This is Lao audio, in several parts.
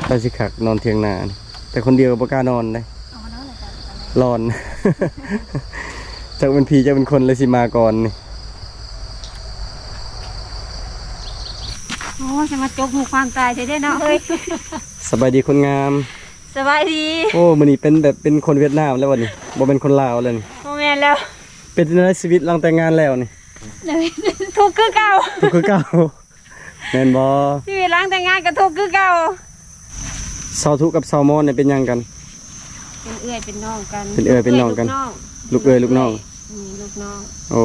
ໄປຊິຄັກ ນອນຖຽງນານີ້ ແຕ່ຄົນດຽວກໍບໍ່ກ້ານອນເດ້. ອອກມານອນແລ້ວ ຮ້ອນ. ຈັກເປັນຜີຈັກເປັນຄົນເລີຍຊິມາກ່ອນນີ້. ໂອ້ ຈະມາຈົກຫູຄວາມຕາຍແທ້ເດ້ເນາະເອີຍ. ສະບາຍດີຄົນງາມ. ສະບາຍດີ. ໂອ້ ມື້ນີ້ເປັນແບບເປັນຄົນຫວຽດນາມແລ້ວບັດນີ້ ບໍ່ແມ່ນຄົນລາວແລ້ວນີ້. ບໍ່ແມ່ນແລ້ວ. ເປັນຈັ່ງໃດຊີວິດຫຼັງແຕ່ງງານແລ້ວນີ້? ທຸກຄືເກົ່າ. ທຸກຄືເກົ່າ. ແມ່ນບໍ່? ຊີວິດຫຼັງແຕ່ງງານກໍທຸກຄືເກົ່າ. ສາວທຸກັບສາວມອນນີ້ເປັນຫຍັງກັນ? ເປັນເອື້ອຍເປັນນ້ອງກັນ. ເປັນເອື້ອຍເປັນນ້ອງກັນ. ລູກເອື້ອຍລູກນ້ອງ. ອືມ ລູກນ້ອງ. ໂອ້.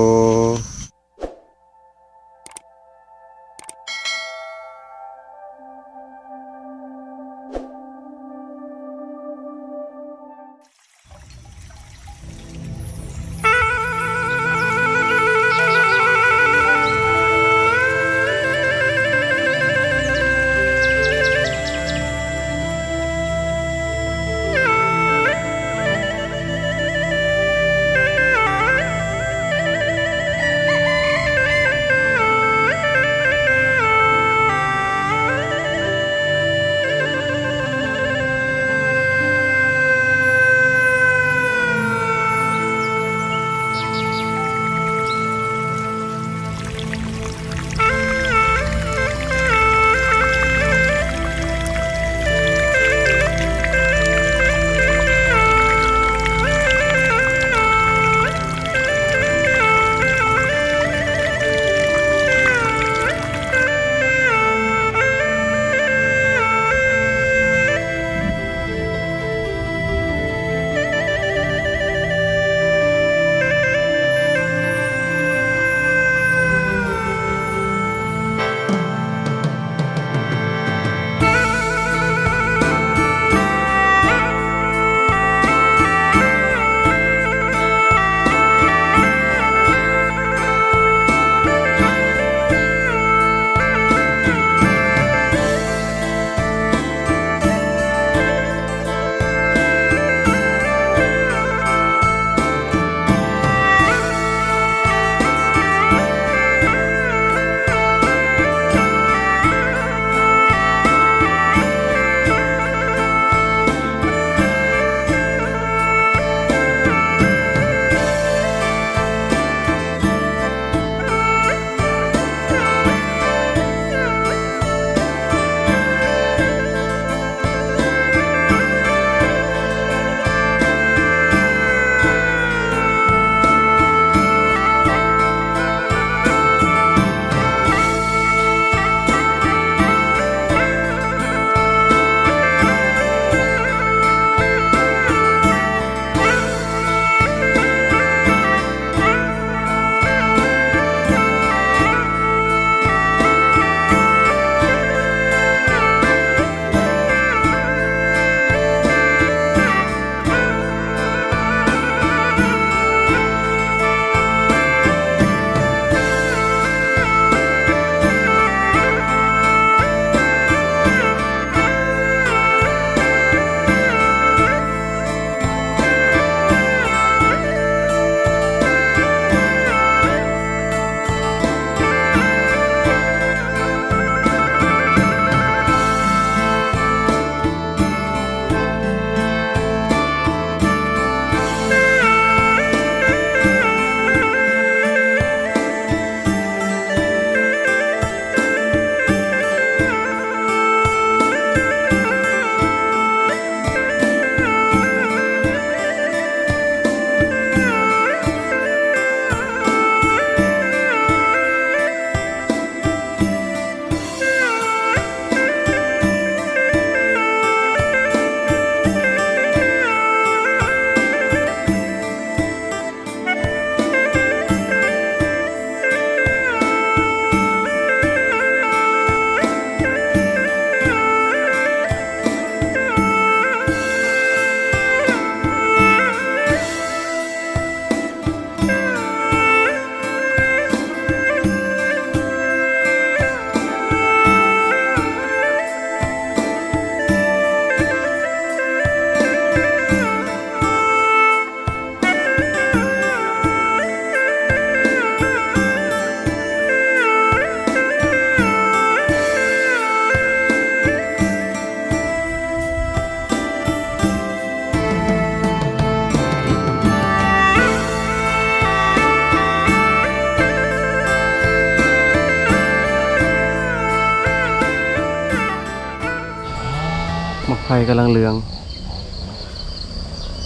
ໄກ່ກຳລັງເຫຼືອງ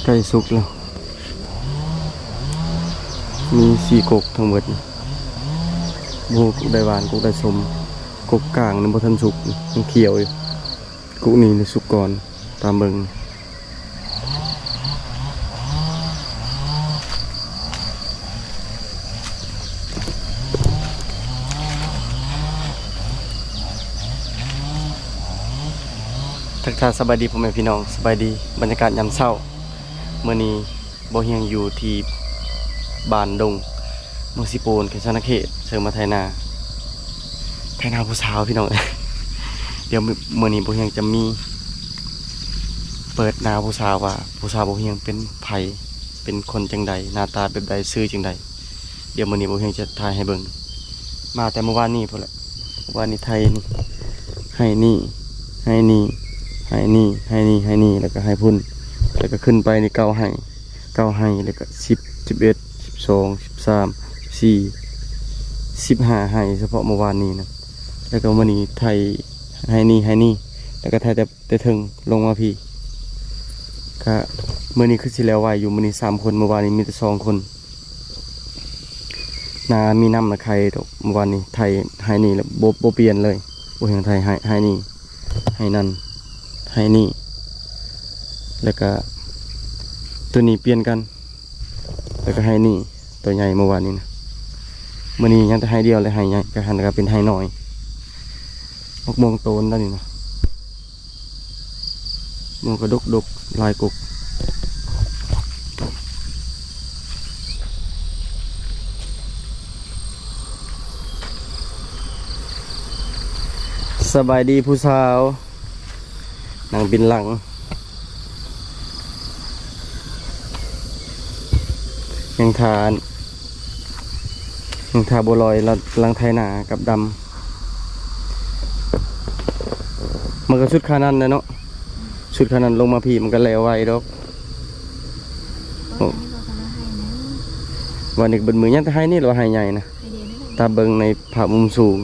ໃກ້ສຸກແລ້ວ. ມີສີ່ກົກທັງໝົດນີ້ ບໍ່ຮູ້ກົກໃດຫວານ ກົກໃດສົ້ມ. ກົກກາງນີ້ບໍ່ທັນສຸກ ຍັງຂຽວຢູ່. ກົກນີ້ສຸກກ່ອນ ຕາມເບິ່ງ. ທັກທາຍສະບາຍດີພໍ່ແມ່ພີ່ນ້ອງ ສະບາຍດີ ບັນຍາກາດຍາມເຊົ້າ. ມື້ນີ້ບໍ່ຮຽງຢູ່ທີ່ບ້ານດົງ ເມືອງສີໂປນ ແຂວງສະຫວັນນະເຂດ ເຊິ່ງມາໄຖນາ ໄຖນາຜູ້ສາວພີ່ນ້ອງ. ດຽວມື້ນີ້ບໍ່ຮຽງຈະມີ ເປີດໜ້າຜູ້ສາວວ່າ ຜູ້ສາວບໍ່ຮຽງເປັນໃຜ ເປັນຄົນຈັ່ງໃດ ໜ້າຕາແບບໃດ ຊື່ຈັ່ງໃດ. ດຽວມື້ນີ້ບໍ່ຮຽງຈະຖ່າຍໃຫ້ເບິ່ງ ມາແຕ່ມື້ວານນີ້ພຸ້ນແຫຼະ. ວານນີ້ໄຖນີ້ ໄຮ່ນີ້ ໄຮ່ນີ້ ໄຮ່ນີ້ ໄຮ່ນີ້ ໄຮ່ນີ້ ແລ້ວກໍໄຮ່ພຸ້ນ ແລ້ວກໍຂຶ້ນໄປນີ້ເກົ້າໄຮ່ ເກົ້າໄຮ່ ແລ້ວກໍສິບ ສິບເອັດ ສິບສອງ ສິບສາມ ສິບສີ່ ສິບຫ້າໄຮ່ ສະເພາະມື້ວານນີ້ນະ. ແລ້ວກໍມື້ນີ້ໄຖໄຮ່ນີ້ ໄຮ່ນີ້ ແລ້ວກໍໄຖແຕ່ ແຕ່ເທິງລົງມາພີ້. ກະມື້ນີ້ຄືຊິແລ້ວໄວຢູ່ ມື້ນີ້ສາມຄົນ ມື້ວານນີ້ມີແຕ່ສອງຄົນ. ນາມີນ້ຳນະໄຄດອກ ມື້ວານນີ້ໄຖໄຮ່ນີ້ແລ້ວ ບໍ່ ບໍ່ປ່ຽນເລີຍ. ບໍ່ຮຽງໄຖໄຮ່ ໄຮ່ນີ້ ໄຮ່ນັ້ນ ໄຮ່ນີ້ ແລ້ວກະໂຕນີ້ປ່ຽນກັນ ແລ້ວກະໄຮ່ນີ້ ໂຕໃຫຍ່ມື້ວານນີ້ນະ. ມື້ນີ້ຍັງແຕ່ໄຮ່ດຽວ ແລະໄຮ່ໃຫຍ່ ກະຫັ້ນກະເປັນໄຮ່ນ້ອຍ. ໝາກມ່ວງໂຕນແລ້ວນີ້ນະ ມ່ວງກະດົກໆ ຫຼາຍກົກ. ສະບາຍດີຜູ້ສາວ ນັ່ງປິ່ນຫຼັງ ຍັງຖ້າ ຍັງຖ້າບົວລອຍ ລະກຳລັງໄຖນາກັບດຳ. ມັນກໍສຸດຂະໜາດນັ້ນແຫຼະເນາະ ສຸດຂະໜາດນັ້ນລົງມາພີ້ມັນກໍແລ້ວໄວດອກ. ໂອ້ ວານນີ້ເບິດມື້ຍັງແຕ່ໄຮ່ນີ້ ຫຼືວ່າໄຮ່ໃຫຍ່ນະ ຕາມເບິ່ງໃນພາບມຸມສູງ.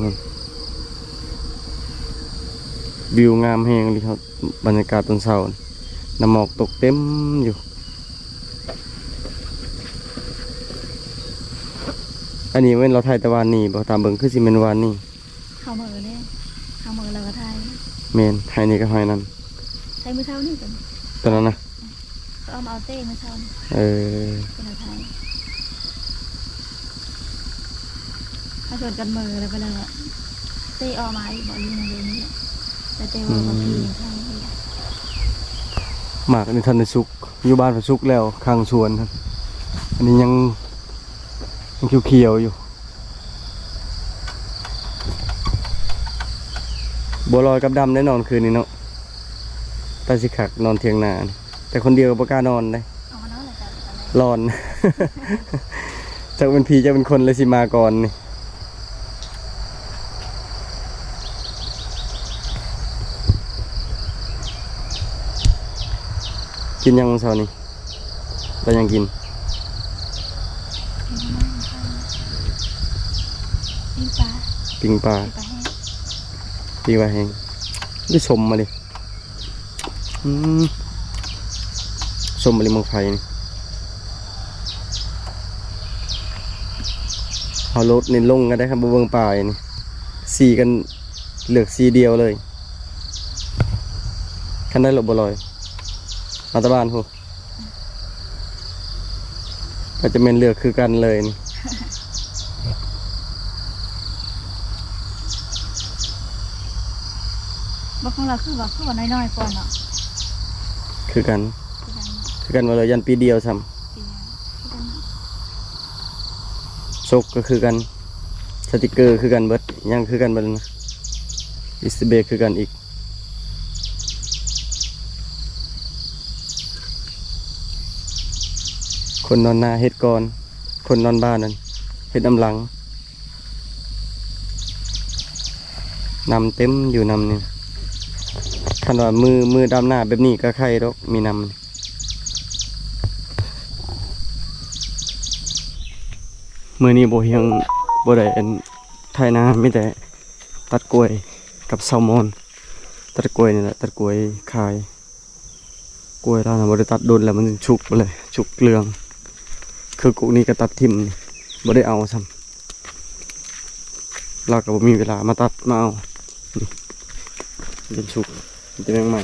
ວິວງາມແຮງເລີຍ ບັນຍາກາດຕອນເຊົ້າ ນ້ຳໝອກຕົກເຕັມຢູ່. ອັນນີ້ແມ່ນລາວຖ່າຍແຕ່ວານນີ້ບໍ່? ຕາມເບິ່ງຄືຊິແມ່ນວານນີ້. ເຮົາເມືອເດ້ ເຮົາເມືອລາວກໍຖ່າຍ. ແມ່ນ ໄຮ່ນີ້ກັບໄຮ່ນັ້ນ ໄຮ່ມື້ເຊົ້ານີ້ຕົວ ຕົວນັ້ນນະ ເຂົາເອົາມາເອົາເຕ້ມື້ເຊົ້ານີ້. ເອີ ເປັນລາວຖ່າຍ ເຮົາຊວນກັນເມືອແລ້ວກໍເລີຍວ່າ ເຕ້ອອກມາອີກບໍ່ ຢູ່ໃນເລື່ອງນີ້ ແຕ່ເຕ້ວ່າບໍ່ ອືມ ໄປຖ່າຍ. ໝາກອັນນີ້ທັນໄດ້ສຸກ ຢູ່ບ້ານເພິ່ນສຸກແລ້ວ ຂ້າງສວນ. ອັນນີ້ຍັງ ຍັງຂຽວໆຢູ່. ບົວລອຍກັບດຳໄດ້ນອນຄືນນີ້ເນາະ ຕາຊິຄັກນອນຖຽງນານີ້ ແຕ່ຄົນດຽວກໍບໍ່ກ້ານອນເດ້ ເອົາມານອນແລ້ວ ຮ້ອນ. ຈັກເປັນຜີຈັກເປັນຄົນເລີຍຊິມາກ່ອນນີ້. ກິນຫຍັງເຊົ້ານີ້? ໄດ້ຫຍັງກິນ? ປີ້ງປາ ປີ້ງປາ ປີ້ງປາແຫ້ງ ປີ້ງປາແຫ້ງ. ຄືສົ້ມມາເລີຍ ອືມ ສົ້ມມາເລີຍໝາກໄຟນີ້. ເຮົາໂລດນີ້ລົງກັນໄດ້ ຄັນບໍ່ເບິ່ງປານີ້ ສີກັນ ເລືອກສີດຽວເລີຍ. ຄັນໄດ້ລົດບໍ່ລອຍ ມາແຕ່ບ້ານພຸ້ນ ກໍຈະແມ່ນເລືອກຄືກັນເລີຍນີ້. ບໍ່ ຂອງລາວຄືວ່າ ຄືວ່ານ້ອຍໆກ່ອນເນາະ ຄືກັນ ຄືກັນ ຄືກັນໝົດເລີຍ ຢ້ານປີດຽວຊ້ຳ. ໂຊກກໍຄືກັນ ສະຕິກເກີຄືກັນເບິດ ຫຍັງຄືກັນເບິດນະ ດິສເບຣກຄືກັນອີກ. ຄົນນອນນາເຮັດກ່ອນ ຄົນນອນບ້ານນັ້ນເຮັດນຳຫຼັງ. ນ້ຳເຕັມຢູ່ ນ້ຳນີ້ ຄັນວ່າມື້ ມື້ດຳນາແບບນີ້ກໍໄຄດອກ ມີນ້ຳ. ມື້ນີ້ບໍ່ຮຽງ ບໍ່ໄດ້ອັນ ໄຖນາ ມີແຕ່ຕັດກ້ວຍກັບເຊົາມອນ ຕັດກ້ວຍນີ້ແຫຼະ ຕັດກ້ວຍຂາຍ. ກ້ວຍລາວນະ ບໍ່ໄດ້ຕັດດົນແລ້ວ ມັນສຸກເບິດເລີຍ ສຸກເຫຼືອງ. ຄືກົກນີ້ກໍຕັດຖິ້ມ ບໍ່ໄດ້ເອົາຊ້ຳ ລາວກໍບໍ່ມີເວລາມາຕັດມາເອົາ. ນີ້ ຈົນສຸກ ມີແຕ່ແມງໄມ້.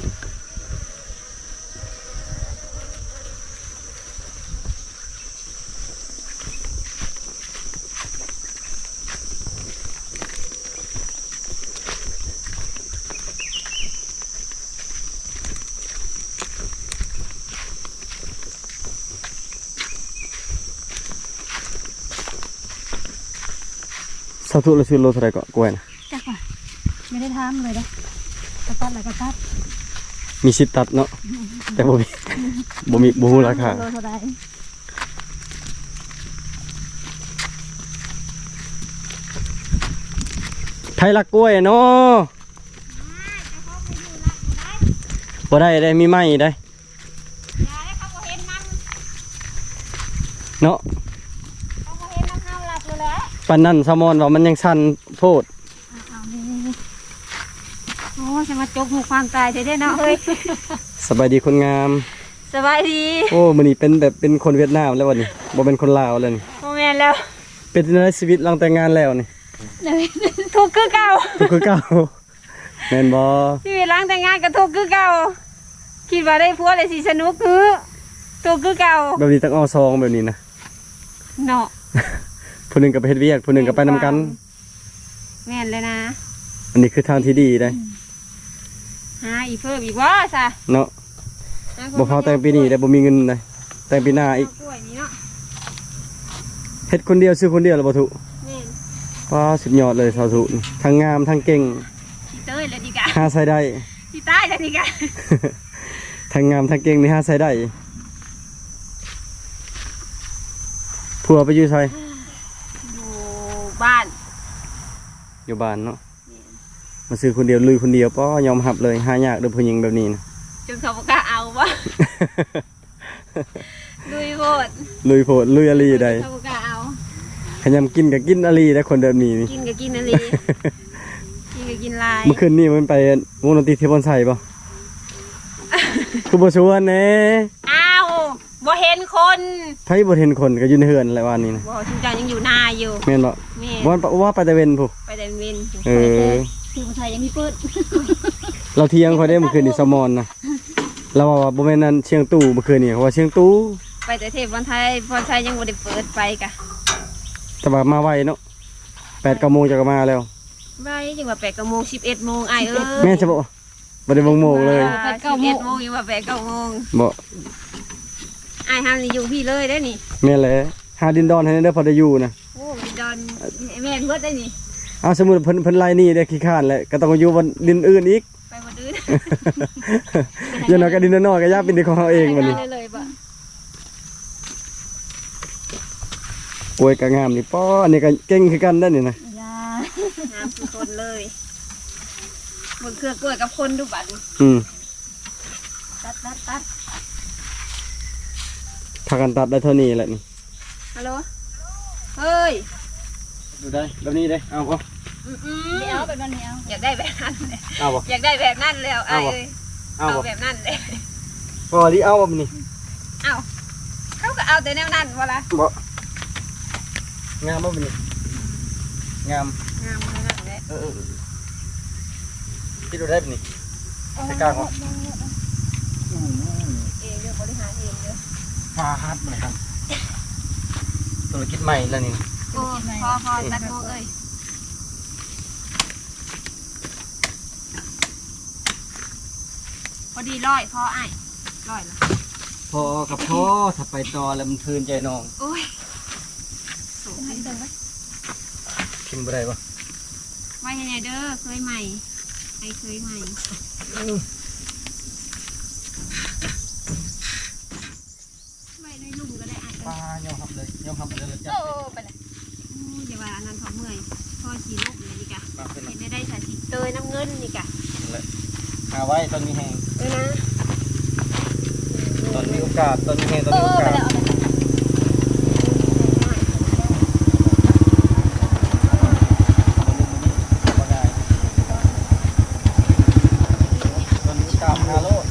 ສາວທຸ ລາວຊື້ໂລເທົ່າໃດເກາະ ກ້ວຍນະ? ຈັກວ່າ ບໍ່ໄດ້ຖາມເລີຍເດ້ ກະຕັດແລ້ວກະຕັດ ມີສິດຕັດເນາະ ແຕ່ບໍ່ມີ ບໍ່ມີ ບໍ່ຮູ້ລາຄາ ໂລເທົ່າໃດ. ໃຜລັກກ້ວຍເນາະ? ບໍ່ໄດ້ເດ້ ມີໄມ້ໄດ້ເນາະ. ປານນັ້ນ ສາວມອນວ່າມັນຍັງສັ້ນໂພດ. ໂອ້ ຈະມາຈົກຫູຄວາມຕາຍແທ້ເດ້ເນາະເຮີ້ຍ. ສະບາຍດີຄົນງາມ. ສະບາຍດີ. ໂອ້ ມື້ນີ້ເປັນແບບເປັນຄົນຫວຽດນາມແລ້ວບັດນີ້ ບໍ່ແມ່ນຄົນລາວແລ້ວນີ້. ບໍ່ແມ່ນແລ້ວ. ເປັນຈັ່ງໃດຊີວິດຫຼັງແຕ່ງງານແລ້ວນີ້? ທຸກຄືເກົ່າ. ທຸກຄືເກົ່າ ແມ່ນບໍ່? ຊີວິດຫຼັງແຕ່ງງານກໍທຸກຄືເກົ່າ. ຄິດວ່າໄດ້ຜົວແລ້ວຊິສະໜຸກຄື ທຸກຄືເກົ່າ. ແບບນີ້ຕ້ອງເອົາສອງແບບນີ້ນະ ເນາະ. ຜູ້ໜຶ່ງກໍໄປເຮັດວຽກ ຜູ້ໜຶ່ງກໍໄປນຳກັນ. ແມ່ນແລ້ວນະ. ອັນນີ້ຄືທາງທີ່ດີເດ້. ອືມ ຫາອີກເພີ່ມອີກບໍ່ຊະ? ເນາະ. ບໍ່ພາແຕ່ງປີນີ້ໄດ້ ບໍ່ມີເງິນໄດ້ ແຕ່ງປີໜ້າອີກ. ເຮັດຄົນດຽວ ຊື້ຄົນດຽວແລ້ວບໍ່ທຸ? ແມ່ນ. ວ້າ ສຸດຍອດເລີຍສາວທຸ ທັງງາມທັງເກັ່ງ. ຊິເຕີຍແລ້ວນີ້ກະ ຫາໃສໄດ້? ຊິຕາຍແລ້ວນີ້ກະ ທັງງາມທັງເກັ່ງນີ້ຫາໃສໄດ້? ຜົວໄປຢູ່ໃສ? ຢູ່ບ້ານ. ຢູ່ບ້ານເນາະ. ແມ່ນ. ມາຊື້ຄົນດຽວ ລຸຍຄົນດຽວ ປໍ້ ຍອມຮັບເລີຍ ຫາຍາກເດີ້ຜູ້ຍິງແບບນີ້ນະ. ຈົນເຂົາບໍ່ກ້າເອົາບໍ່? ລຸຍໂພດ ລຸຍໂພດ ລຸຍອີ່ຫຼີໃດ໋. ເຂົາບໍ່ກ້າເອົາ. ຂະຫຍຳກິນກໍກິນອີ່ຫຼີໃດ໋ ຄົນແບບນີ້ນີ້ ກິນກໍກິນອີ່ຫຼີ ກິນກໍກິນຫຼາຍ. ມື້ຄືນນີ້ມັນໄປວົງດົນຕີທີ່ບ່ອນໄຊບໍ່? ຄືບໍ່ຊວນແດ່? ອ້າວ ບໍ່ເຫັນຄົນ. ໃຜບໍ່ເຫັນຄົນ ກໍຢູ່ໃນເຮືອນແຫຼະວານນີ້ນະ. ບໍ່ ຊຸມເຈົ້າຍັງຢູ່ນາຢູ່. ແມ່ນບໍ່? ແມ່ນ. ວ່າ ວ່າໄປແຕ່ເວັນພຸ້ນ. ໄປແຕ່ເວັນ. ເອີ ທີ່ຜູ້ຊາຍຍັງມີເປີດ. ລາວຖຽງຂ້ອຍເດ້ມື້ຄືນນີ້ ສະໝອນນະ. ລາວເວົ້າວ່າບໍ່ແມ່ນອັນຊຽງຕູ ມື້ຄືນນີ້ ເຂົາວ່າຊຽງຕູ. ໄປແຕ່ເທບບ່ອນໄທ ບ່ອນໄຊຍັງບໍ່ໄດ້ເປີດໄປກະ. ແຕ່ວ່າມາໄວເນາະ ແປດເກົ້າໂມງເຈົ້າກໍມາແລ້ວ. ໄວ ຈັ່ງວ່າແປດເກົ້າໂມງ ສິບເອັດໂມງ ອ້າຍເອີຍ. ແມ່ນຊະບໍ່? ບໍ່ໄດ້ເບິ່ງໂມງເລີຍ. ສິບເອັດໂມງ ຍັງວ່າແປດເກົ້າໂມງ. ບໍ່ ອ້າຍເຮົານີ້ຢູ່ພີ້ເລີຍເດ້ນີ້. ແມ່ນແຫຼະ ຫາດິນດອນໃຫ້ແດ່ເດີ ພໍໄດ້ຢູ່ນະ. ໂອ້ ດິນດອນ ແມ່ນເບິດໄດ໋ນີ້. ເອົາ ສົມມຸດເພິ່ນ ເພິ່ນໄລ່ໜີເດ້ ຂີ້ຄ້ານແຫຼະ ກໍຕ້ອງຢູ່ບ່ອນດິນອື່ນອີກ. ໄປບ່ອນອື່ນ ຢ່າງໜ້ອຍກໍດິນນ້ອຍໆ ກໍຢາກເປັນດິນຂອງເຮົາເອງບັດນີ້. ໄດ້ເລີຍບໍ່? ກ້ວຍກໍງາມນີ້ ປໍ້ ອັນນີ້ກໍເກັ່ງຄືກັນເດ້ນີ້ນະ. ຢ່າ ງາມຄືຄົນເລີຍ. ເບິ່ງເຄືອກ້ວຍກັບຄົນດູບັດນີ້. ອືມ ຕັດ ຕັດ ຕັດ. ພາກັນຕັດໄດ້ເທົ່ານີ້ແຫຼະນີ້. ຮັລໂຫຼ ເຮີ້ຍ ດູໄດ້ ແບບນີ້ເດ້ ເອົາບໍ່? ອືມໆ ບໍ່ເອົາ ແບບນັ້ນບໍ່ເອົາ. ຢາກໄດ້ແບບນັ້ນເລີຍ. ເອົາບໍ່? ຢາກໄດ້ແບບນັ້ນແລ້ວ ເອົາບໍ່? ອ້າຍເອີຍ. ເອົາບໍ່? ເອົາບໍ່? ເອົາບໍ່? ເອົາ ເອົາ. ເອົາ ເຮົາກໍເອົາແຕ່ແນວນັ້ນບໍ່ລະ? ບໍ່ ງາມບໍ່ບັດນີ້? ງາມ ງາມແນວນັ້ນແຫຼະ. ເອີ ເອີ ເອີ ເຮັດບໍ່ໄດ້ບັດນີ້. ເອົາ ໃສ່ກາງບໍ່? ອືມ ເອງເດີ ບໍລິຫານເອງເດີ. ຟາດມາແລ້ວ ທຸລະກິດໃໝ່ແລ້ວນີ້. ໂອ້ ພໍ ພໍ ຕັດໂມເອີຍ. ພໍດີຮ້ອຍ ພໍອ້າຍ ຮ້ອຍລະ ພໍກໍພໍ ຖ້າໄປຕໍ່ແລ້ວມັນຄືນໃຈນ້ອງ. ໂອ້ຍ ຖິ້ມບໍ່ໄດ້ບໍ່? ໄວ້ໃຫ້ແດ່ເດີ ເຄີຍໃໝ່ ໄອ້ເຄີຍໃໝ່. ໄວ້ໃນລຸ່ມກໍໄດ້ອ້າຍ. ປ້າ ຍອມຮັບເລີຍ ຍອມຮັບເລີຍ ເຈົ້າ. ໂອ້ ໄປລະ. ໂອ້ ຢ່າວ່າອັນນັ້ນເຖາະ ເມື່ອຍ ພໍຊິລົ້ມເລີຍນີ້ກະ. ມາຂຶ້ນ ເຮັດແນວໃດສາຊິເຕີຍນຳເງິນນີ້ກະ. ນັ້ນແຫຼະ ຫາໄວ້ຕອນມີແຮງ. ເອີນະ ຕອນມີໂອກາດ ຕອນມີແຮງ ຕອນມີໂອກາດ. ເອີ ໄປແລ້ວ ເອົາໄປ. ຕອນມີໂອກາດຫາໂລດ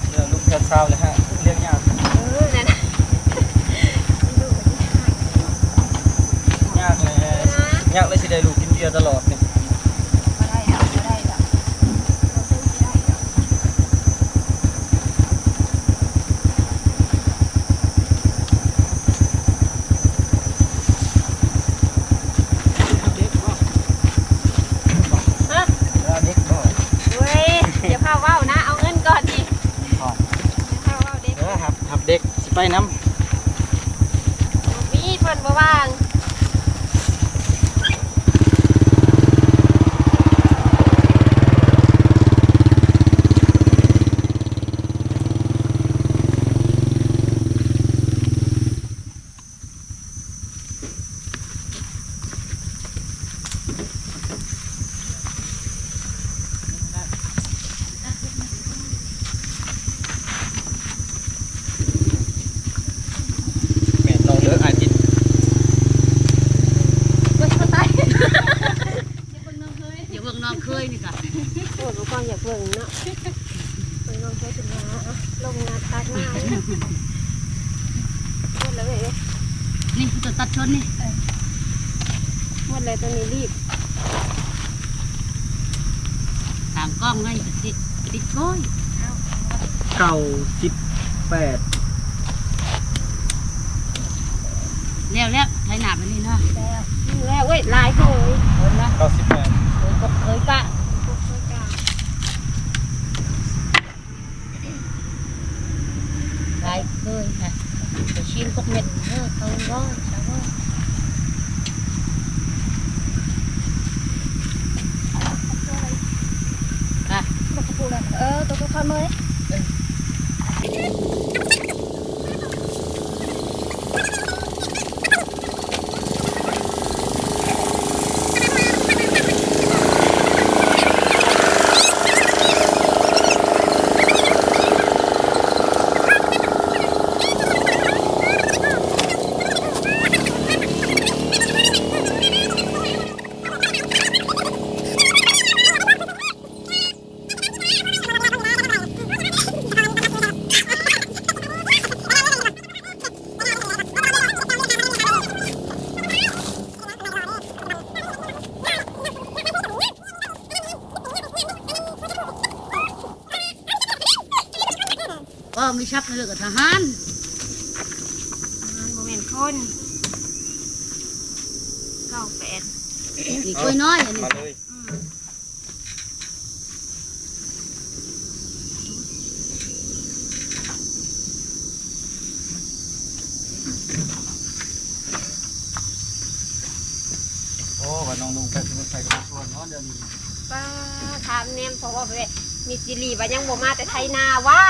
ເລື່ອ ຍາກເລີຍ ຊິໄດ້ລູກກິນເບຍຕະຫຼອດນີ້. ບໍ່ໄດ້ດອກ ບໍ່ໄດ້ດອກ ບໍ່ໄດ້ດອກ. ຮະ? ເດັກບໍ່? ໂອ້ຍ ຢ່າພາເວົ້ານະ ເອົາເງິນກ່ອນນີ້. ກ່ອນ ຢ່າພາເວົ້າເດັກ. ເອີ ຮັບ ຮັບເດັກ ຊິໄປນຳ. ມີ ເພິ່ນບໍ່ວ່າງ. ແມ່ນ ນ້ອງເດີ ອ້າຍຕິດ. ໂອ້ຍ ຕາຍ. ຢ່າເບິ່ງນ້ອງເຄີຍ ຢ່າເບິ່ງນ້ອງເຄີຍນີ້ກະ ໂອ້ຍ ບໍ່ຄວນຢາກເບິ່ງເນາະ. ເບິ່ງນ້ອງເຄີຍຂຶ້ນມາ ລົງມາຕັກນ້ຳ. ໝົດແລ້ວເອີຍ ນີ້ຕົວຕັດຊົນນີ້. ເອີ ໝົດແລ້ວ ຕົວນີ້ລີບ. ຕາມກ້ອງໄວ້ ຕິດ ຕິດໂກຍ. ເກົ້າສິບແປດ ແລ້ວ ແລ້ວ ໄຖນາໄປນີ້ເນາະ. ແລ້ວ ແລ້ວເວີ້ຍ ຫຼາຍເກີຍ. ເກົ້າສິບແປດ ເຄີຍກະ ເຄີຍກະ ຫຼາຍເກີຍນະ. ໄປຊີ້ນກົກເມັດເດີ ເຂົາຮ້ອຍ ສາມຮ້ອຍ. ກະ ເອີ ຕົວ ຕົວ ເຂົ້າເມີຍ. ເອີ. ບໍ່ມີຊັບເລີຍກະທະຫານ. ທະຫານບໍ່ແມ່ນຄົນ. ເກົ້າແປດ ນີ້ກ້ວຍນ້ອຍອັນນີ້ ມາເລີຍ. ອືມ. ໂອ້ ວ່ານ້ອງນຸ່ງໄປສະໝຸດໄພກະບໍ່ຊວນເນາະດຽວນີ້. ປ້າ ຖາມແນມ ເພາະວ່າແບບມິດຈິລີວ່າຍັງບໍ່ມາແຕ່ໄຖນາຫວາ.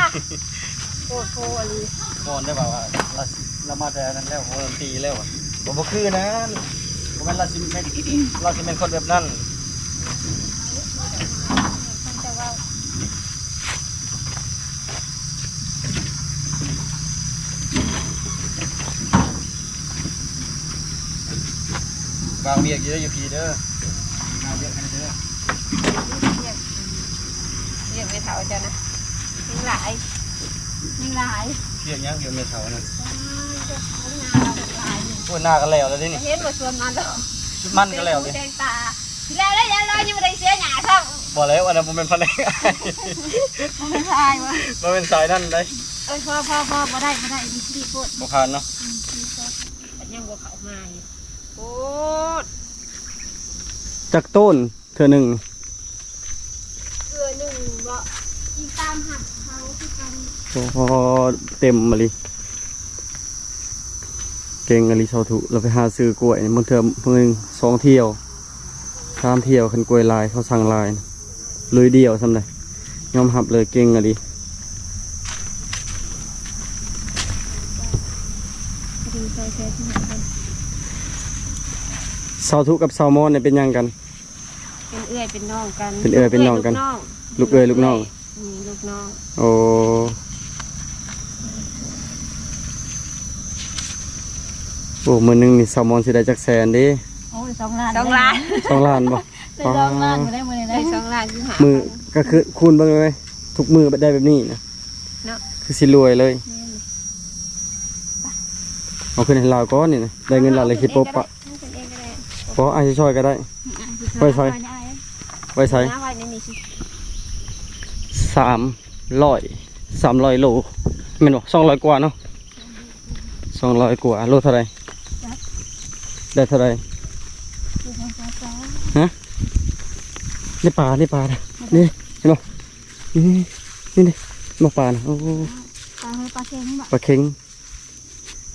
ໂອ້ໂຫ ອີ່ຫຼີ. ກ່ອນໄດ້ວ່າ ວ່າລາວ ລາວມາແຕ່ນັ້ນແລ້ວ ໂຮລະຕີແລ້ວ. ບໍ່ ບໍ່ຄືນັ້ນ ບໍ່ແມ່ນລາວຊິແມ່ນ ລາວຊິແມ່ນຄົນແບບນັ້ນ. ວາງວຽກຢູ່ເດີ ຢູ່ພີ້ເດີ ມາວຽກໃຫ້ເດີ. ວຽກ ວຽກແມ່ເຖົ້າເຈົ້ານະ ຍັງຫຼາຍ ຍັງຫຼາຍ. ວຽກຫຍັງ ວຽກແມ່ເຖົ້ານັ້ນ? ໂອ້ຍ ນາກະແລ້ວແລ້ວເດນີ້. ເຫັນບໍ່ ສວນມັນ ມັນກະແລ້ວເດ. ແຕ່ງຕາ ຊິແລ້ວແລ້ວ ຍັງ ຍັງບໍ່ໄດ້ເສຍຫຍ້າຊ້ຳ. ບໍ່ແລ້ວ ອັນນັ້ນບໍ່ແມ່ນພະແນກອ້າຍ ບໍ່ແມ່ນສາຍຫວາ ບໍ່ແມ່ນສາຍນັ້ນໃດ. ເອີຍ ພໍ ພໍ ພໍ ບໍ່ໄດ້ ບໍ່ໄດ້ ມັນດີໂພດ ບໍ່ຜ່ານເນາະ. ອືມ ດີໂພດ ຍັງບໍ່ເຂົ້າມາຢູ່. ໂພດ ຈັກໂຕນ ເທື່ອໜຶ່ງ ເທື່ອໜຶ່ງເບາະ ອີງຕາມຮັບເຂົາຄືກັນ. ໂອ້ ເຕັມມາລີ ເກັ່ງອີ່ຫຼີສາວທຸ. ລາວໄປຫາຊື້ກ້ວຍ ບາງເທື່ອມື້ໜຶ່ງສອງທ່ຽວ ສາມທ່ຽວ ຄັນກ້ວຍຫຼາຍ ເຂົາສັ່ງຫຼາຍ ລຸຍດຽວສ່ຳໃດ ຍອມຮັບເລີຍ ເກັ່ງອີ່ຫຼີ. ສາວທຸກັບສາວມອນນີ້ເປັນຫຍັງກັນ? ເປັນເອື້ອຍເປັນນ້ອງກັນ. ເປັນເອື້ອຍເປັນນ້ອງກັນ. ລູກເອື້ອຍລູກນ້ອງ. ອືມ ລູກນ້ອງ. ໂອ້ ໂອ້ ມື້ໜຶ່ງນີ້ສາວມອນຊິໄດ້ຈັກແສນເດ? ໂອ້ຍ ສອງລ້ານ ສອງລ້ານ ສອງລ້ານບໍ່? ໄດ້ສອງລ້ານບໍ່ໄດ້ມື້ນີ້ນະ ໄດ້ສອງລ້ານຢູ່ຫາມື້ ກະຄືຄູນເບິ່ງເລີຍ ທຸກມື້ໄດ້ແບບນີ້ນະ ເນາະ ຄືຊິລວຍເລີຍ. ແມ່ນ ເອົາຂຶ້ນໃຫ້ລາວກ່ອນນີ້ນະ ໄດ້ເງິນລາວແລ້ວຊິໂປະປະ. ເອົາຂຶ້ນເອງກະໄດ້ ໂອ້ ບໍ່ ອ້າຍຊິຊ່ອຍກໍໄດ້. ໄວ້ໃສ? ໄວ້ໃສ? ໄວ້ໃນນີ້ຊິ. ສາມຮ້ອຍ ສາມຮ້ອຍໂລ ແມ່ນບໍ່? ສອງຮ້ອຍກວ່າເນາະ ສອງຮ້ອຍກວ່າ. ໂລເທົ່າໃດ? ຈັກ ໄດ້ເທົ່າໃດ? ຢູ່ສອງສາມ ຮະ? ໄດ້ປາ ໄດ້ປາ ນີ້ ເຫັນບໍ່? ນີ້ ນີ້ ນີ້ ບໍ່ປານະ. ໂອ້ ປາ ປາເຄັງບໍ? ປາເຄັງ.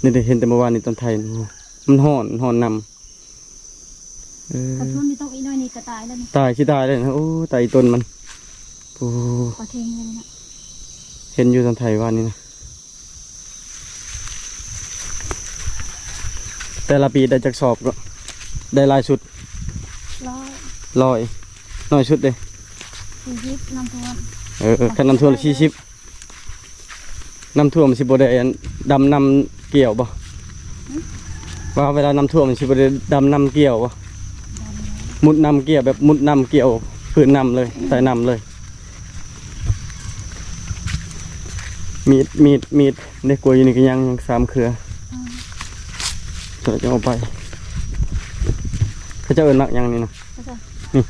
ນີ້ເດ້ ເຫັນແຕ່ເມື່ອວານນີ້ຕອນໄຖ ມັນຮ້ອນ ຮ້ອນນຳ. ເອີ ຄັນຝົນນີ້ຕົກອີກໜ້ອຍນີ້ກໍຕາຍແລ້ວນີ້ ຕາຍ ຊິຕາຍແລ້ວນະ. ໂອ້ ຕາຍອີ່ຕົນມັນ. ໂອ້ ປາເຄັງເລີຍນະ. ເຫັນຢູ່ຕອນໄຖວານນີ້ນະ. ແຕ່ລະປີໄດ້ຈັກສອບກໍ ໄດ້ຫຼາຍສຸດ? ຮ້ອຍ ຮ້ອຍ. ໜ້ອຍສຸດເດ້? ສີ່ສິບ ນ້ຳຖ້ວມ. ເອີ ຄັນນ້ຳຖ້ວມສີ່ສິບ. ນ້ຳຖ້ວມຊິບໍ່ໄດ້ອັນ ດຳນຳກ່ຽວບໍ່? ຫຶ? ວ່າເວລານ້ຳຖ້ວມຊິບໍ່ໄດ້ດຳນຳກ່ຽວບໍ່? ດຳນຳ ມຸດນຳກ່ຽວ ແບບມຸດນຳກ່ຽວ ພື້ນນຳເລີຍ ໃຕ້ນຳເລີຍ. ມີດ ມີດ ມີດ ເດ້ ກ້ວຍຢູ່ນີ້ກໍຍັງ ຍັງສາມເຄືອ. ອືມ ຈະເອົາໄປ. ເຂົາເຈົ້າເອີ້ນໝາກຫຍັງນີ້ນະ? ເຂົາເຈົ້າ ນີ້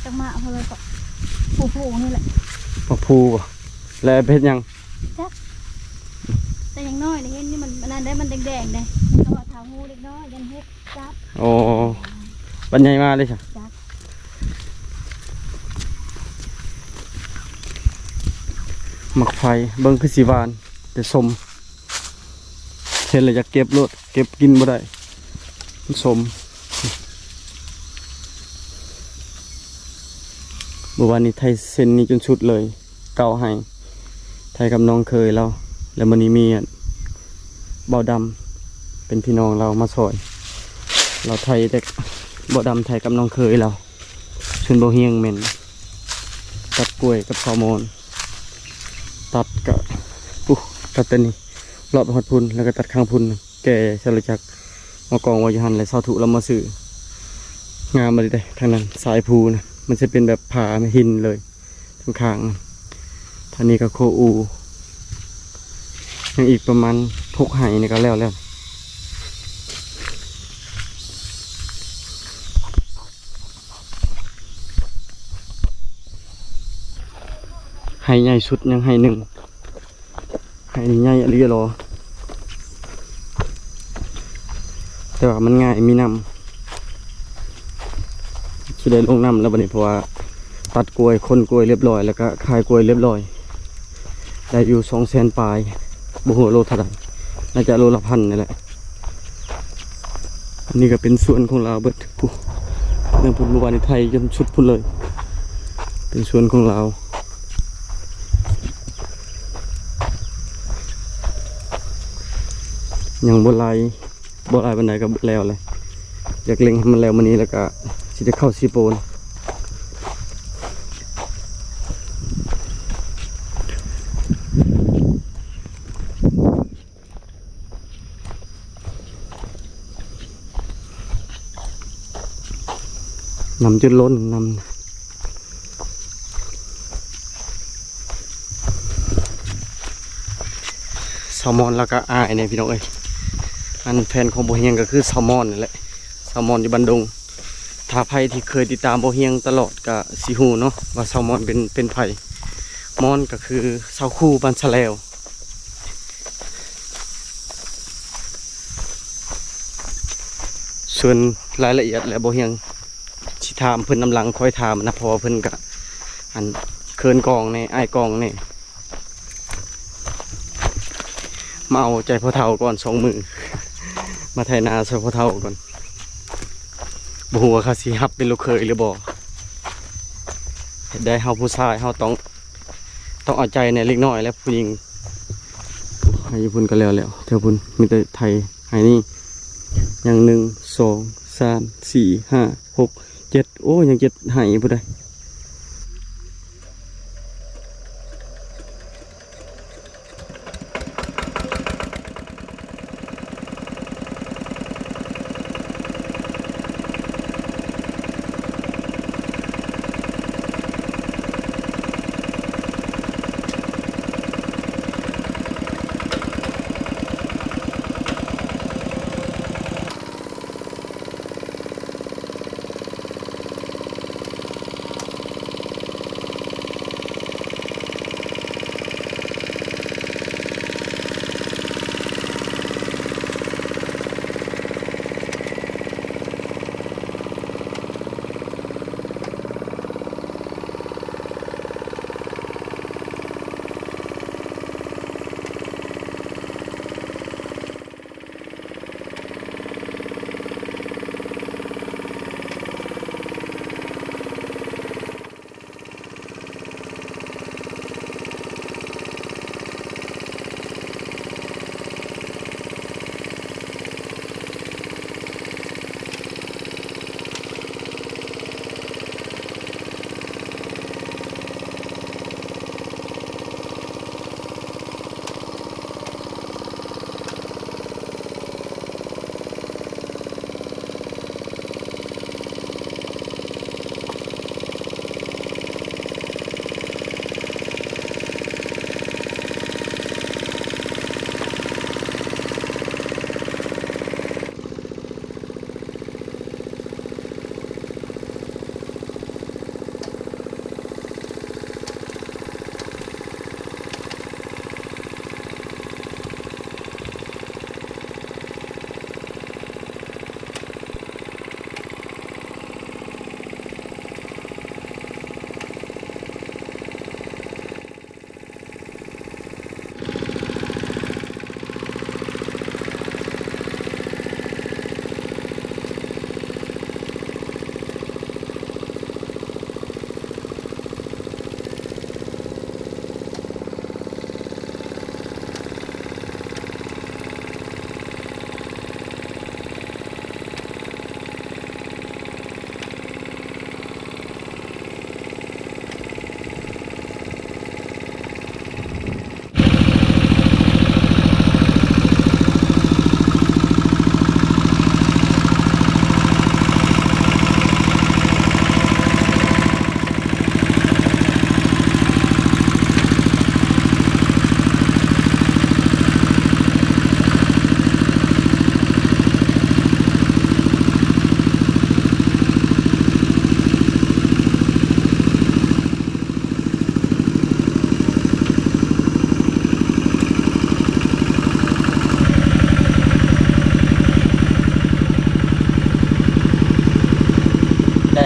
ຈັກໝາກເຂົາເລີຍກໍ ພູ ພູນີ້ແຫຼະ. ໝາກພູບໍ່? ແລ້ວໄປເຮັດຫຍັງ? ຈັກ ແຕ່ຍັງນ້ອຍໄດ້ເຫັນຢູ່ ມັນ ມັນນັ້ນໄດ໋ ມັນແດງໆເດ້. ເຂົາວ່າຖ້າຮູ້ເດັກນ້ອຍ ຢ້ານເຫັບຈັບ. ໂອ້ ບັດໃຫຍ່ມາເດ້ຊະ. ຈັກ ໝາກໄຟ ເບິ່ງຄືຊິຫວານ ແຕ່ສົ້ມ. ເຫັນແລ້ວຢາກເກັບໂລດ ເກັບກິນບໍ່ໄດ້ ມັນສົ້ມ. ເມື່ອວານນີ້ໄຖເສັ້ນນີ້ຈົນສຸດເລີຍ ເກົ້າໄຮ່ ໄຖກັບນ້ອງເຂີຍລາວ. ແລ້ວມື້ນີ້ມີ ອັນ ບ່າວດຳ ເປັນພີ່ນ້ອງລາວມາຊ່ອຍ ລາວໄຖແຕ່ ບ່າວດຳໄຖກັບນ້ອງເຂີຍລາວ. ສ່ວນບ່າວຮຽງແມ່ນຕັດກ້ວຍກັບຊາວມອນ ຕັດກະ ປຸ ຕັດແຕ່ນີ້ ລອດໄປຮອດພຸ້ນ ແລ້ວກໍຕັດຂ້າງພຸ້ນ ແກ່ໃສ່ລົດຈັກມາກອງໄວ້ຢູ່ຫັ້ນ ແລ້ວສາວທຸລາວມາຊື້. ງາມອີ່ຫຼີເດ້ ທາງນັ້ນສາຍພູນະ ມັນຈະເປັນແບບຜາຫີນເລີຍທາງຂ້າງ. ທາງນີ້ກໍໂຄອູ ຍັງອີກປະມານຫົກໄຮ່ນີ້ກໍແລ້ວແລ້ວ. ໄຮ່ໃຫຍ່ສຸດຍັງໄຮ່ໜຶ່ງ ໄຮ່ນີ້ໃຫຍ່ອີ່ຫຼີຫຼໍ ແຕ່ວ່າມັນງ່າຍ ມີນ້ຳ ຊິໄດ້ລົງນ້ຳແລ້ວບັດນີ້ ເພາະວ່າຕັດກ້ວຍ ຂົນກ້ວຍລຽບຮ້ອຍ ແລ້ວກະຂາຍກ້ວຍລຽບຮ້ອຍ ໄດ້ຢູ່ສອງແສນປາຍ ບໍ່ຮູ້ໂລເທົ່າໃດ ໜ້າຈະໂລລະພັນນີ້ແຫຼະ. ອັນນີ້ກໍເປັນສວນຂອງລາວເບິດ ພຸ້ນ ເລື່ອງພຸ້ນ ເມື່ອວານນີ້ໄຖຈົນສຸດພຸ້ນເລີຍ ເປັນສວນຂອງລາວ ຍັງບໍ່ຫຼາຍ ບໍ່ຫຼາຍປານໃດກໍແລ້ວແຫຼະ. ຢາກເລັ່ງໃຫ້ມັນແລ້ວມື້ນີ້ ແລ້ວກໍຊິໄດ້ເຂົ້າຊິໂປນ. ນ້ຳຈົນລົ້ນ ນ້ຳ ຊາວມອນແລ້ວກໍອ້າຍນີ້ພີ່ນ້ອງເອີຍ. ອັນແຟນຂອງບໍ່ຮຽງກໍຄືຊາວມອນນີ້ແຫຼະ ຊາວມອນຢູ່ບ້ານດົງ. ຖ້າໃຜທີ່ເຄີຍຕິດຕາມບໍ່ຮຽງຕະຫຼອດກໍຊິຮູ້ເນາະວ່າຊາວມອນເປັນ ເປັນໃຜ. ມອນກໍຄືຊາວຄູບ້ານສະແລວ. ສ່ວນລາຍລະອຽດແລ້ວບໍ່ຮຽງຊິຖາມເພິ່ນນຳຫຼັງ ຄ່ອຍຖາມນະ ເພາະວ່າເພິ່ນກະ ອັນ ເຂີນກ້ອງແດ່ ອາຍກ້ອງແດ່. ມາເອົາໃຈພໍ່ເຖົ້າກ່ອນສອງມື້ ມາໄຖນາຊ່ອຍພໍ່ເຖົ້າກ່ອນ. ບໍ່ຮູ້ວ່າເຂົາຊິຮັບເປັນລູກເຂີຍຫຼືບໍ່. ເຮັດໃດເຮົາຜູ້ຊາຍເຮົາຕ້ອງ ຕ້ອງເອົາໃຈແດ່ເລັກນ້ອຍແຫຼະ ຜູ້ຍິງ. ໄຮ່ຢູ່ພຸ້ນກໍແລ້ວແລ້ວ ແຖວພຸ້ນມີແຕ່ໄຖ ໄຮ່ນີ້ຍັງ ໜຶ່ງ ສອງ ສາມ ສີ່ ຫ້າ ຫົກ ເຈັດ ໂອ້ ຍັງເຈັດໄຮ່ພຸ້ນໃດ໋.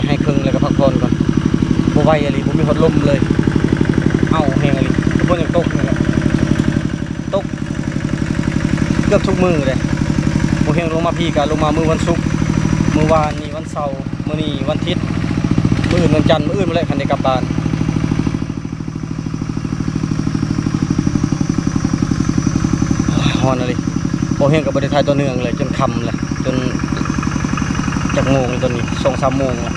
ໃຫ້ເຄິ່ງແລ້ວກໍພັກຜ່ອນກ່ອນ. ບໍ່ໄຫວອີ່ຫຼີ ບໍ່ມີພັດລົມເລີຍ. ເອົ້າ ແຮງອີ່ຫຼີ ຄືຝົນຍັງຕົກນີ້ແຫຼະ ຕົກເກືອບທຸກມື້ເດ້. ບໍ່ຮຽງລົງມາພີ້ກະລົງມາມື້ວັນສຸກ, ມື້ວານນີ້ວັນເສົາ, ມື້ນີ້ວັນທິດ, ມື້ອື່ນວັນຈັນ, ມື້ອື່ນພຸ້ນແຫຼະ ຄັນໄດ້ກັບບ້ານ. ຮ້ອນອີ່ຫຼີ. ບໍ່ຮຽງກໍບໍ່ໄດ້ຖ່າຍຕໍ່ເນື່ອງເລີຍ ຈົນຄ່ຳແລ້ວ ຈົນຈັກໂມງແລ້ວຕອນນີ້ ສອງສາມໂມງແລ້ວ.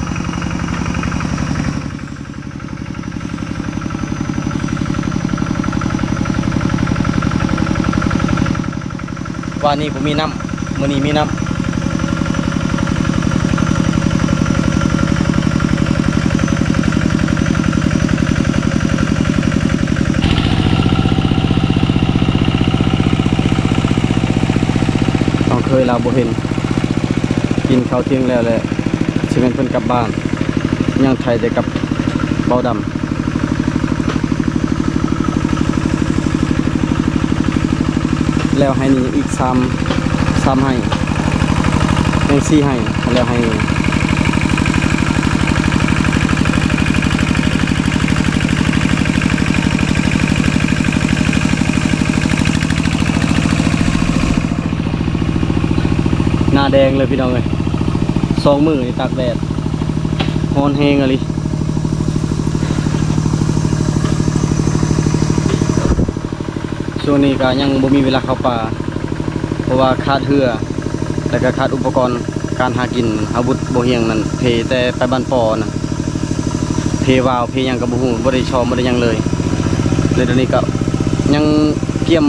ວານນີ້ບໍ່ມີນ້ຳ ມື້ນີ້ມີນ້ຳ. ນ້ອງເຂີຍລາວບໍ່ເຫັນ. ກິນເຂົ້າທ່ຽງແລ້ວແຫຼະ ຊິແມ່ນເພິ່ນກັບບ້ານ. ຍັງໄຖແຕ່ກັບເບົາດຳ. ແລ້ວໄຮ່ນີ້ອີກສາມ ສາມໄຮ່ ຍັງສີ່ໄຮ່ ແລ້ວໄຮ່. ໜ້າແດງເລີຍພີ່ນ້ອງເອີຍ ສອງມື້ນີ້ຕາກແດດ ຮ້ອນແຮງອີ່ຫຼີ. ຊ່ວງນີ້ກໍຍັງບໍ່ມີເວລາເຂົ້າປ່າ ເພາະວ່າຂາດເຮືອ ແລ້ວກໍຂາດອຸປະກອນການຫາກິນ. ອາວຸດບໍ່ຮຽງນັ້ນ ເພແຕ່ໄປບ້ານປໍນະ ເພວາວ ເພຫຍັງກໍບໍ່ຮູ້ ບໍ່ໄດ້ຊ້ອມ ບໍ່ໄດ້ຫຍັງເລີຍ. ແລ້ວດຽວນີ້ກໍຍັງກຽມ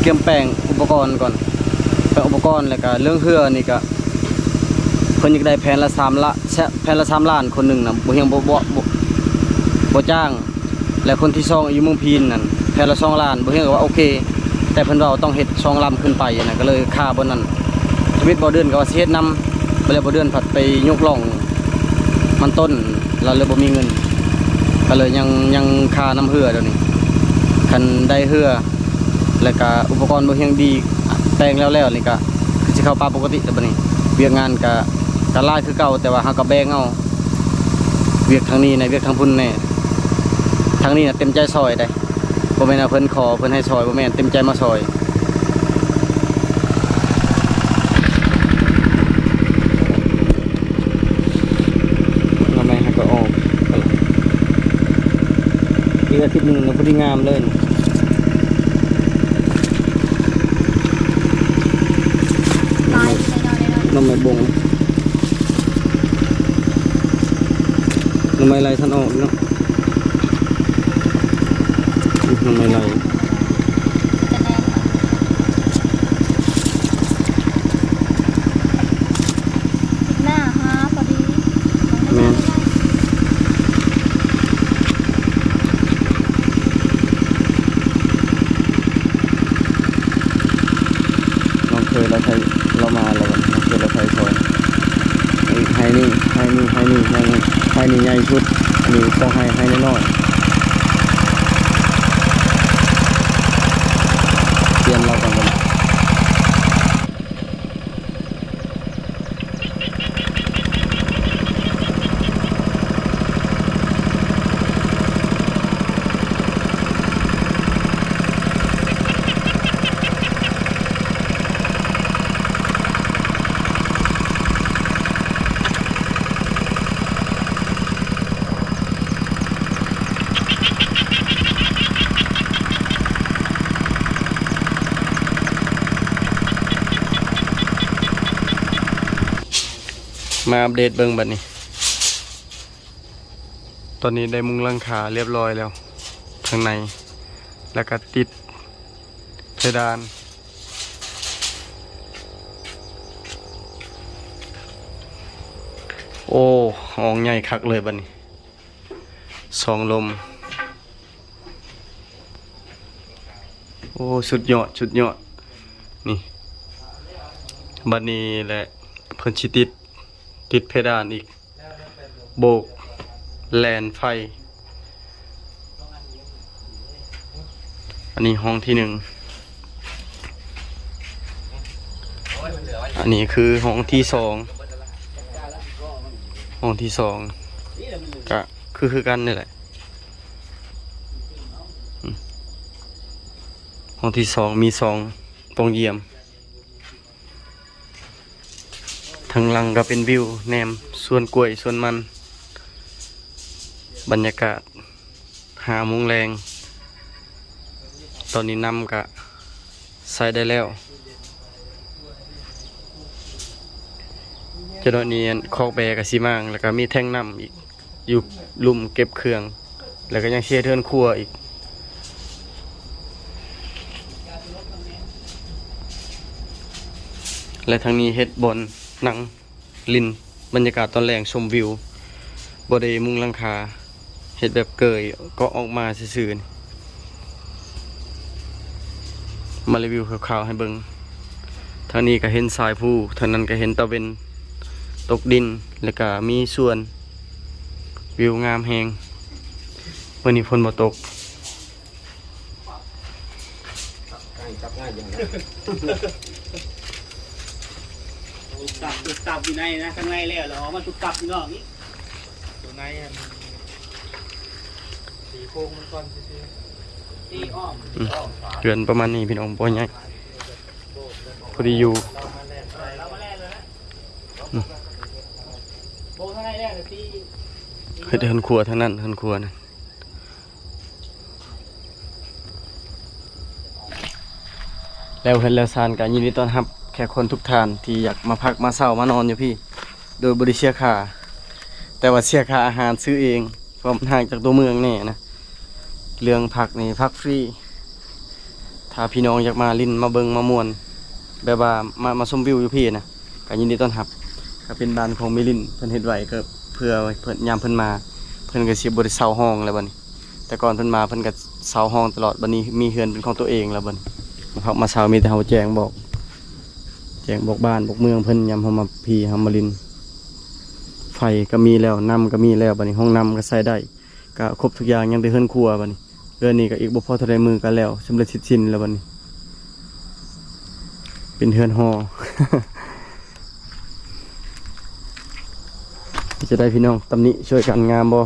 ກຽມແປງອຸປະກອນກ່ອນ ແປງອຸປະກອນ. ແລ້ວກໍເລື່ອງເຮືອນີ້ກໍ ເພິ່ນຢາກໄດ້ແຜ່ນລະສາມລະ ແຊະ ແຜ່ນລະສາມລ້ານ ຄົນໜຶ່ງນະ ບໍ່ຮຽງບໍ່ ບໍ່ ບໍ່ ບໍ່ຈ້າງ. ແລະຄົນທີສອງຢູ່ເມືອງພີນນັ້ນ ແຜ່ນລະສອງລ້ານ ບໍ່ຮຽງກໍວ່າໂອເຄ ແຕ່ເພິ່ນເວົ້າຕ້ອງເຮັດສອງລຳຂຶ້ນໄປນະ ກໍເລີຍຄາບ່ອນນັ້ນ. ທຳອິດບໍ່ເດືອນກໍວ່າຊິເຮັດນຳ ແລ້ວບໍ່ເດືອນພັດໄປຍົກລ່ອງມັນຕົ້ນ ລະເລີຍບໍ່ມີເງິນ ກໍເລີຍຍັງ ຍັງຄານຳເຮືອດຽວນີ້. ຄັນໄດ້ເຮືອ ແລ້ວກະອຸປະກອນບໍ່ຮຽງດີ ແປງແລ້ວໆນີ້ກະຄືຊິເຂົ້າປ່າປົກກະຕິແລ້ວບັດນີ້. ວຽກງານກະ ກະຫຼາຍຄືເກົ່າ ແຕ່ວ່າເຮົາກະແບ່ງເອົາ ວຽກທາງນີ້ແດ່ ວຽກທາງພຸ້ນແດ່. ທາງນີ້ນະເຕັມໃຈຊ່ອຍເດ້ ບໍ່ແມ່ນວ່າເພິ່ນຂໍ ເພິ່ນໃຫ້ຊ່ອຍ ບໍ່ແມ່ນ ເຕັມໃຈມາຊ່ອຍ. ໜໍ່ໄມ້ເຮົາກໍອອກ ອີກອາທິດໜຶ່ງນະ ພໍດີງາມເລີຍ. ຫຼາຍ ໜໍ່ໄມ້ບົງ ໜໍ່ໄມ້ໄລ່ທັນອອກເນາະ. ອືມ ໜໍ່ໄມ້ໄລ່ ໜ້າຫາພໍດີ ແມ່ນ. ນ້ອງເຂີຍລາວໄຖ ລາວມາແລ້ວ ນ້ອງເຂີຍລາວໄຖຊ່ອຍ. ອີກໄຮ່ໜຶ່ງ ໄຮ່ນີ້ ໄຮ່ນີ້ ໄຮ່ນີ້ ໄຮ່ນີ້ໃຫຍ່ສຸດ. ອັນນີ້ສອງໄຮ່ ໄຮ່ນ້ອຍໆ. ປ່ຽນລາວກ່ອນ. ມາອັບເດດເບິ່ງບັດນີ້. ຕອນນີ້ໄດ້ມຸງຫຼັງຄາລຽບລ້ອຍແລ້ວ ທາງໃນ ແລ້ວກະຕິດເພດານ. ໂອ້ ຫ້ອງໃຫຍ່ຄັກເລີຍບັດນີ້ ສອງລົມ. ໂອ້ ສຸດຍອດ ສຸດຍອດ. ນີ້ ບັດນີ້ແຫຼະ ເພິ່ນຊິຕິດ ຕິດເພດານອີກ ໂບກແລ່ນໄຟ. ອັນນີ້ຫ້ອງທີໜຶ່ງ ອັນນີ້ຄືຫ້ອງທີສອງ. ຫ້ອງທີສອງກະຄື ຄືກັນນີ້ແຫຼະ. ອືມ ຫ້ອງທີສອງມີສອງປ່ອງຢ້ຽມ. ທາງຫຼັງກໍເປັນວິວແນມສວນກ້ວຍສວນມັນ. ບັນຍາກາດຫ້າໂມງແລງ, ຕອນນີ້ນ້ຳກະໃຊ້ໄດ້ແລ້ວ. ຈະໜ້ອຍນີ້ຄອກແບກະຊິມາງ ແລ້ວກະມີແທງນ້ຳອີກ ຢູ່ລຸ່ມເກັບເຄື່ອງ ແລ້ວກໍຍັງຊິເຮັດເຮືອນຄົວອີກ ແລະ ທາງນີ້ເຮັດບ່ອນນັ່ງຫຼິ້ນ ບັນຍາກາດຕອນແລງຊົມວິວ ບໍ່ໄດ້ມຸງຫຼັງຄາ ເຮັດແບບເກີຍເກາະອອກມາຊື່ໆ. ມາຣີວິວຄ່າວໆໃຫ້ເບິ່ງ. ທາງນີ້ກໍເຫັນສາຍພູ, ທາງນັ້ນກໍເຫັນຕາເວັນຕົກດິນ, ແລ້ວກໍມີສວນ, ວິວງາມແຮງ. ມື້ນີ້ຝົນບໍ່ຕົກ. ຕຸບຕັບ ຕຸບຕັບຢູ່ໃນນະ, ຂ້າງໃນແລ້ວ ແລ້ວອອກມາຕຸບຕັບຢູ່ນອກນີ້. ຕົວໃນອັນ ຕີໂຄງມັນກ່ອນຊື່ໆ ຕີອ້ອມ ອືມ ເຮືອນປະມານນີ້ພີ່ນ້ອງ, ບໍ່ໃຫຍ່ ພໍດີຢູ່. ເຮັດເຮືອນຄົວທາງນັ້ນ, ເຮືອນຄົວນະ. ແລ້ວເຮືອນແລ້ວຊານກໍຍິນດີຕ້ອນຮັບແຂກຄົນທຸກທ່ານທີ່ຢາກມາພັກມາເຊົາມານອນຢູ່ພີ້ ໂດຍບໍ່ໄດ້ເສຍຄ່າ, ແຕ່ວ່າເສຍຄ່າອາຫານຊື້ເອງ ເພາະມັນຫ່າງຈາກຕົວເມືອງແດ່ນະ. ເລື່ອງພັກນີ້ພັກຟຣີ, ຖ້າພີ່ນ້ອງຢາກມາຫຼິ້ນມາເບິ່ງມາມ່ວນ ແບບວ່າມາ ມາຊົມວິວຢູ່ພີ້ນະ ກໍຍິນດີຕ້ອນຮັບ. ກໍເປັນບ້ານຂອງແມ່ລິນ ເພິ່ນເຮັດໄວ້ກໍເພື່ອເພິ່ນ ຍາມເພິ່ນມາ ເພິ່ນກໍຊິບໍ່ໄດ້ເຊົ່າຫ້ອງແລ້ວບັດນີ້. ແຕ່ກ່ອນເພິ່ນມາເພິ່ນກໍເຊົ່າຫ້ອງຕະຫຼອດ, ບັດນີ້ມີເຮືອນເປັນຂອງຕົວເອງແລ້ວບັດນີ້. ມາພັກມາເຊົາມີແຕ່ເຮົາແຈ້ງບອກ ແຈ້ງບອກບ້ານບອກເມືອງເພິ່ນ ຍາມເຮົາມາພີ້ເຮົາມາຫຼິ້ນ. ໄຟກໍມີແລ້ວ, ນ້ຳກໍມີແລ້ວ, ບັດນີ້ຫ້ອງນ້ຳກໍໃຊ້ໄດ້, ກໍຄົບທຸກຢ່າງ, ຍັງແຕ່ເຮືອນຄົວບັດນີ້. ເຮືອນນີ້ກໍອີກບໍ່ພໍເທົ່າໃດມື້ກໍແລ້ວ, ສຳເລັດເສັດສິ້ນແລ້ວບັດນີ້. ເປັນເຮືອນຫໍ. ເປັນຈັ່ງໃດພີ່ນ້ອງ, ຕຳໜິຊ່ວຍກັນງາມບໍ່?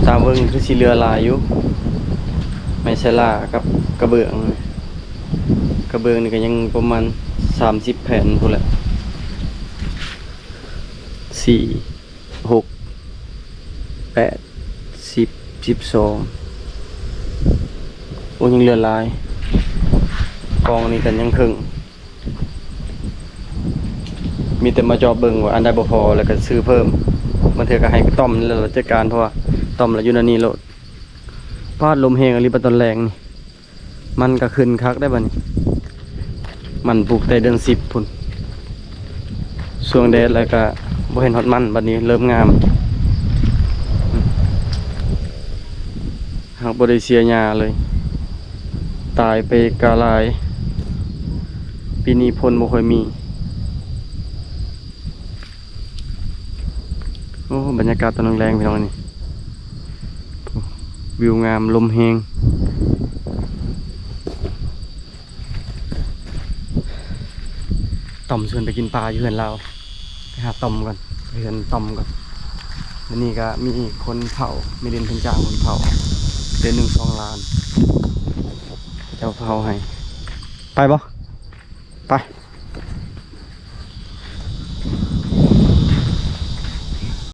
ຕາມເບິ່ງຄືຊິເຫຼືອຫຼາຍຢູ່, ໄມ້ສະຫຼາກັບກະເບື້ອງ. ກະເບື້ອງນີ້ກໍຍັງປະມານສາມສິບແຜ່ນພຸ້ນແຫຼະ, ສີ່ ຫົກ ແປດ ສິບ ສິບສອງ. ໂອ້ ຍັງເຫຼືອຫຼາຍ, ກອງນີ້ກໍຍັງເຄິ່ງ. ມີແຕ່ມາຈອບເບິ່ງວ່າອັນໃດບໍ່ພໍ ແລ້ວກໍຊື້ເພີ່ມ. ບາງເທື່ອກໍໃຫ້ຕ້ອມແລ້ວຈັດການ, ເພາະວ່າຕ້ອມລະຢູ່ໃນນີ້ໂລດ. ປາດ ລົມແຮງອີ່ຫຼີບາດຕອນແລງນີ້. ມັນກໍຂຶ້ນຄັກໄດ໋ບັດນີ້, ມັນປູກແຕ່ເດືອນສິບພຸ້ນ. ຊ່ວງແດດແລ້ວກໍບໍ່ເຫັນຮອດມັນ, ບັດນີ້ເລີ່ມງາມ. ຫາກບໍ່ໄດ້ເສຍຫຍ້າເລີຍ, ຕາຍໄປກະຫຼາຍ. ປີນີ້ຝົນບໍ່ຄ່ອຍມີ. ໂອ້ ບັນຍາກາດຕອນແລງໆ ພີ່ນ້ອງ, ນີ້ ວິວງາມ, ລົມແຮງ. ຕ້ອມຊວນໄປກິນປາຢູ່ເຮືອນລາວ, ໄປຫາຕ້ອມກ່ອນ, ໄປເຮືອນຕ້ອມກ່ອນ. ອັນນີ້ກໍມີຄົນເຝົ້າ, ມີເລນເພິ່ນຈ້າງຄົນເຝົ້າ ເດືອນໜຶ່ງສອງລ້ານ, ເຂົາເຈົ້າເຝົ້າໃຫ້. ໄປບໍ່? ໄປ.